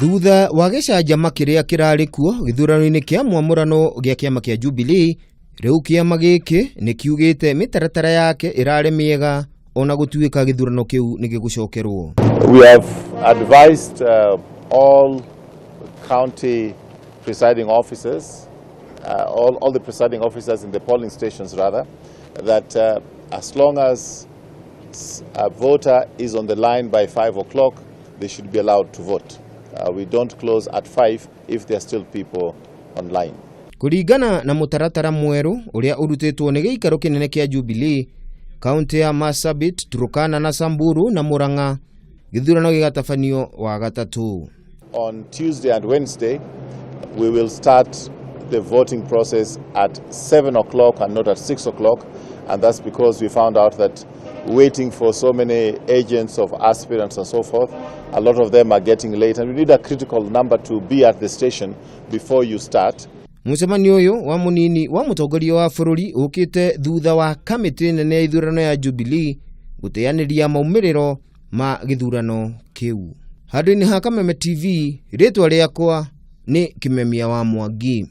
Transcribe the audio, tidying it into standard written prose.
Thutha wa gĩcanjama kĩrĩa kĩrarĩ kuo gĩthurano-inĩ kĩa mwamũrano gĩa kĩama kĩa Jubilee, rĩu kĩama gĩkĩ nĩ kiugĩte mĩtaratara yake ĩrarĩ mĩega ona gũtuĩka gĩthurano kĩu nĩ gĩgũcokerwo. We have advised all county presiding officers, all the presiding officers in the polling stations rather, that as long as a voter is on the line by 5 o'clock, they should be allowed to vote. We don't close at 5 if there are still people online. Kũringana na mũtaratara mwerũ ũrĩa ũrutĩtwo nĩ gĩikaro kĩnene kĩa Jubilee, kaunti ya Marsabit, Turkana na Samburu na Murang'a, gĩthurano gĩgatabanio Wagatatũ. On Tuesday and Wednesday, we will start the voting process at 7 o'clock and not at 6 o'clock, and that's because we found out that waiting for so many agents of aspirants and so forth, a lot of them are getting late, and we need a critical number to be at the station before you start. Mũcemanio ũyũ wa mũnini wa mũtongoria wa bũrũri ũkĩte thutha wa kamĩtĩ nene ya ithurano ya Jubilee gũteanĩria maumĩrĩro ma gĩthurano kĩu. Handũ-inĩ ha Kameme TV, rĩtwa rĩakwa nĩ Kĩmemia wa Mwangi.